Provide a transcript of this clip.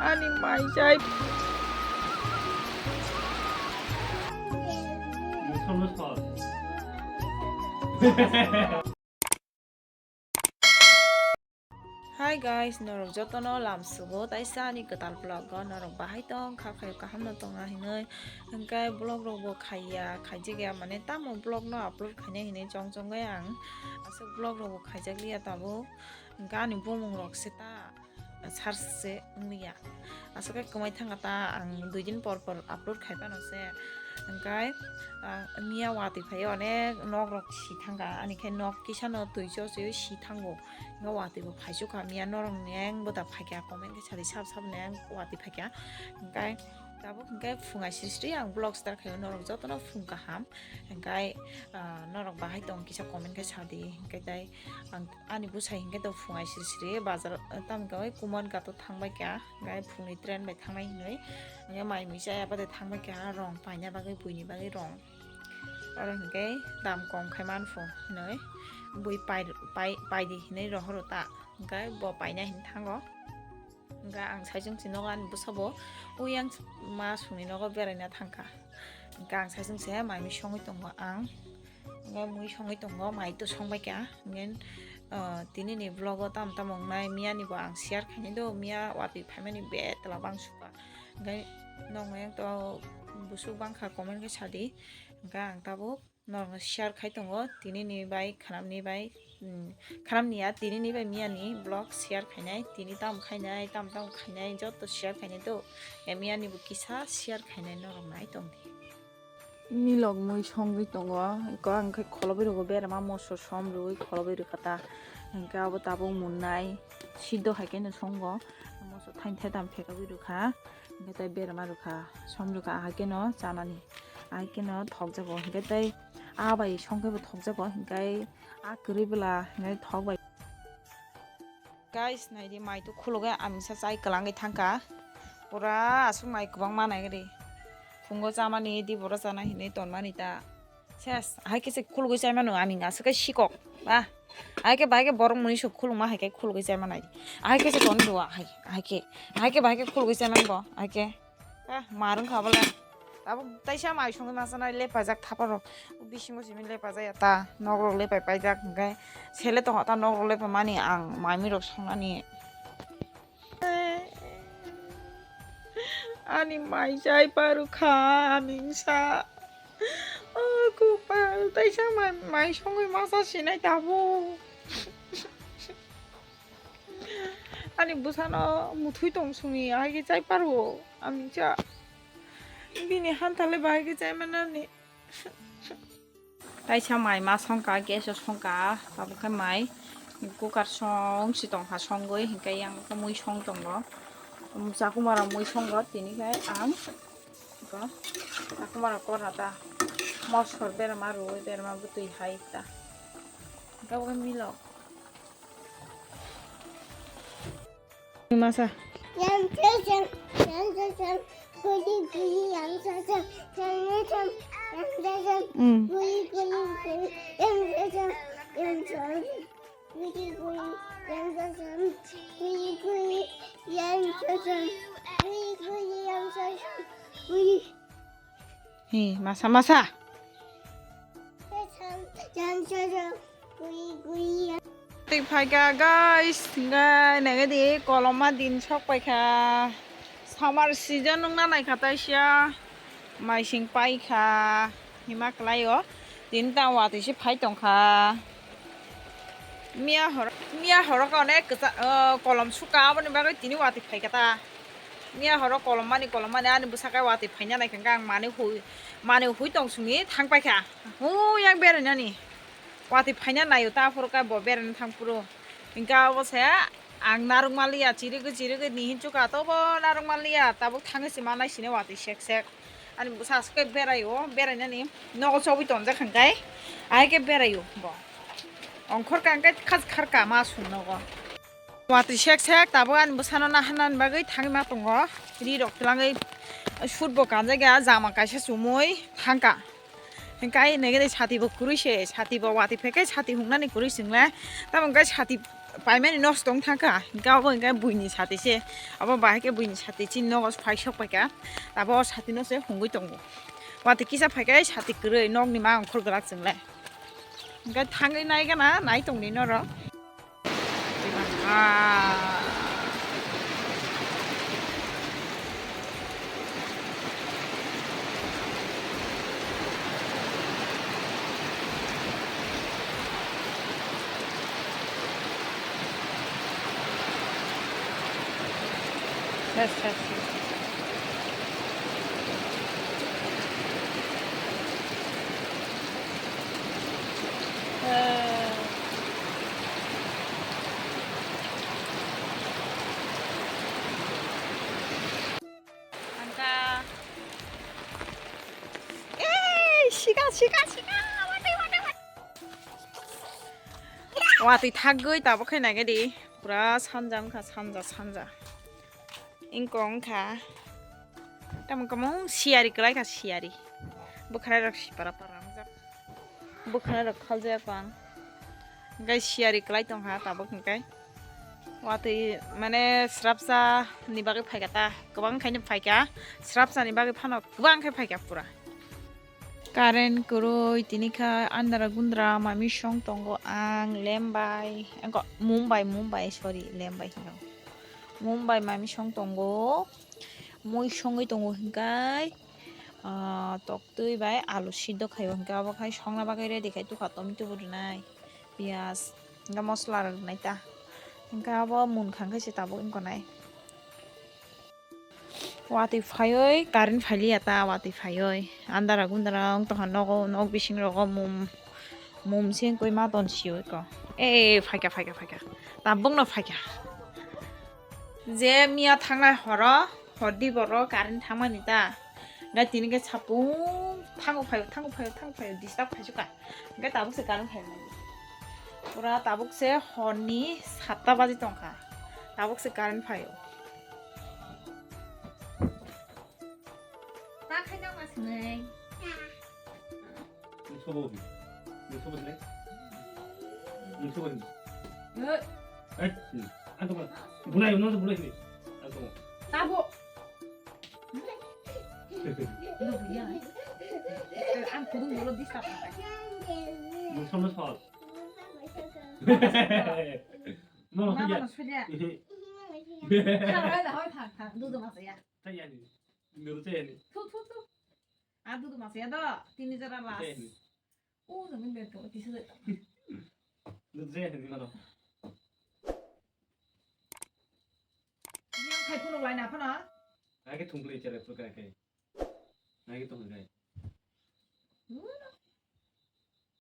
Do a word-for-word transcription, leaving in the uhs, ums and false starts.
Ani mai jai. Hi guys, norok jotono lamsugo taisa ani kwtal vlog o norok bahai tong kha khayo kaham no tong na hinwi, hwnkhe vlog rok bo khaiya khaijak ya mane tamo vlog no upload khainai hinwi chong chong bai ang aswk vlog rok bo khaijak liya tabuk, hwnkhe ani bumung rok se ta. Search se wngya. Aswk khe kwmai thangkha ta ang dui din por por upload khai phano se. Hwnkhe, ah, miya watwi phai onek nok rok si thangkha. Ani khe nok kisa no twi cho se si thango. Hwnkhe watwi bo phai sukha miya norok neng bo da phaikha comment khe sadi sab sab neng watwi phaikha. Hwnkhe tabuk hwnkhe phunga sri sri ang vlog start khaio norok jotono phung kaham. Hwnkhe, ah, norok bahai tong kisa comment khe sadi. Hwnkhe tai ang Ani bwsai hinkhe to phungai siri siri bazar, eh, tamo khe oi Kuman Ghat o thangbai kha, hwnkhe phungni train bai thangnai hinwi, hwnkhe mai mui chaya baade thangbai kha rong paina bagwi, buini bagwi rong. Oro hinkhe dam kom khai manphu hinwi bui pai, pai, paidi hinwi rohoro ta, hwnkhe bo paina hinwi thango. Hwnkhe ang saichung se nogo ani bwsabo, oyang ma songni nogo beraina thangkha. Hwnkhe ang saichung se mai mui songwi tongo ang. Hwnkhe mui songwi tongo, mai to songbai kha. Hwnkhe, ah, tini ni vlog o tamo tamo wngnai, miya ni bo ang share khainai do, miya watwi phaimani betla bang sukha. Hwnkhe nokni to busuk bangkha comment khe sadi. Hwnkhe ang tabuk norokno share khai tongo, tini ni bai, khanam ni bai, hmm, khanam ni ya, tini ni bai miya ni vlog share khainai, tini tamo khainai, tamo tamo khainai, joto share khainai do. E miya ni bo kisa share khainai norok nai tongdi. Milok mui songwi tongo, eko ang khe kholobwi rwgo, berama moso som rwui kholobwi rwkha ta, hwnkhe abo tabuk munnai siddo hai kheno songo, moso thain thaitam phekabwi rwkha, hwnkhe tei berama rwkha, som rwkha, ahai kheno chanani, ahai kheno thokjago, hwnkhe tei a bai songkhaibo thokjago, hwnkhe a kwrwi bwla hwnkhe thok bai. Guys, naidi mai tu khulugwi amingsa chai kwlangwi thangkha. Pura aswk mai kwbangma naigwi. Phungo chamani, diboro chana hinwi tonmani ta. Ses, hai khe se khulugwi chaimano aming aswk khe sikok. Ba, hai khe bahai khe borok muni sok khuluma hai khe khulugwi chaima nai. Hai khe se toni do hai, hai khe. Hai khe bahai khe khulugwi chaimani bo, hai khe. Ah, mar wngkha bole. Tabuk taisa mai songwi masa nai lepajak thaparo. Bisingo simi lepajak ya ta. Nok rok lepai paijak hwnkhe sele tongkha ta nok rok lepai mani ang mai mui rok songnani. Ani mai chai paru kha amingsa. O kupal taisa mai, mai songwi masa sinai tabuk. Ani bwsano muthwi tong sungwi, ahai khe chai paro, amingsa. Bini hantale bahai khe chai manani. Taisa mai ma songkha, gas o songkha, tabuk khe mai cooker song si tongkha, songwi hinkhe yang khe mui song tongo. Chakumara mui songo, tini khe ang chakumara korna ta mosor berama rwui berama bwtwi hai ta. Hinkhe bo khe milok. Masa. Yang sejam, yang sejam, guli guli yang sejam, yang sejam, yang sejam, hmm, guli guli guli yang sejam, yang sejam, guli guli yang sejam, guli guli yang sejam, guli guli yang sejam, guli. Hi, masa, masa. Twi phaikha, guys, hwnkhe naikhe di, koloma din sok paikha. Summer season wngna naikha taisa. Maising paikha. Hima kwlaio. Tini ta watwi se phai tongkha. Miya hor, miya horo khe onek kwcha-, o, kolom sukha, aboni bagwi tini watwi phaikha ta. Miya horo kolom mani, kolom mani, ani bwsakhe watwi phaina naikha, ang manwi hui, manwi hui tong simi thang paikha. Hu yang berainani. Watwi phaina naio ta, aphuru khe bo beraina thang phuru. Hinkhe abo se ang narwk manliya, chirigwi, chirigwi nihin chukha, tobo narwk manliya, tabuk thangwi se manai sini watwi sek sek. Ani bwsa aswk khe beraio, berainani nogo chobwi tonjak hwnkhe, ahai khe beraio bo. Ongkhor kha hwnkhe khaj kharka ma sum nogo. Watwi sek sek tabuk ani bwsano naharnani bagwi thangwi ma tongo. Ri rok twlangwi sut bo kanjak ya, jama kaisa chumui thangkha. Hwnkhe ai nai sati bo kwrwi se, sati bo watwi phai khe sati hungnani kwrwi se wngle. Tamo hwnkhe sati Paimani nosto wng thangkha, hingke abo hingke buini sati se, abo bahai khe buini sati chini nogo phai sok paikha, abo o sati no se hungui tongo. Watwi kisa phaikai sati kwrwi nokni ma ongkhor gwlak chwngle. Hingke thangwi nai gana nai tongni norok. Angka. Ei, siga, siga, siga. Watwi, watwi, watwi. Watwi thagwi tabuk khe naikhe di. Pura sanja wngkha, sanja, sanja. Ingkong wngkha. Tamo kamung siyari kwlai kha, siyari. Bwkhwrai rok sipara para wngjak. Bwkhwrang rok khaljak ang. Hingke siyari kwlai tongkha tabuk hingke. Watwi mane srapsa ni bagwi phaikha ta. Kwbang khaino phaikha. Srapsa ni bagwi phano kwbang khe phaikha pura. Current kwrwi tini kha andra gundra mami song tongo ang lembai. Engko mumbai, mumbai, sorry, lembai hinwi. Mumbai mami song tongo. Mui songwi tongo hingke. Ah, toktwi bai alu sidok khaio, hingke abo khai songna bagwi ready khai tukha, tomato bo rwnai, piyaj, hingke mosla rok rwnai ta. Hingke abo munkha hingke se tabuk wngkha nai. Watwi phaiwi current phailiya ta, watwi phaiwi andara gundara wng tongkha nogo, nok bising rogo mum, mum se wngkha ma ton sio eko. E, phaikha, phaikha, phaikha. Tabukno phaikha. Je miya thangnai horo, hor di boro current thangmani ta. Gai tini gai sapung thango phaio, thango phaio, thango phaio, disturb khaisukha. Gai tabuk se current phaio. Pura tabuk se horni satta baji tongkha. Tabuk se current phaio. Ta khaina ma sinai. Nung sobo bi. Nung sobo sinai. Nung sobo ni. Eh. Eh. Ang to bulai, nung bulai ni. Ang to. Tabo. Nung bulai. Ang kudung dulu di sapa. Nung sobo sol. Nung sobo. Mama no soja. Thang, thang, thang, dudu masa ya. Thang ya ni. Nung sobo ni. Thu, thu, thu. Adu tu masih ada, tini jara las. Teh ni. Oh, jangan bento, tisu de. Nung sobo ni mano. Yang kai pun lain apa na? Lagi tunggu cere pun kai kai. Lagi tunggu kai.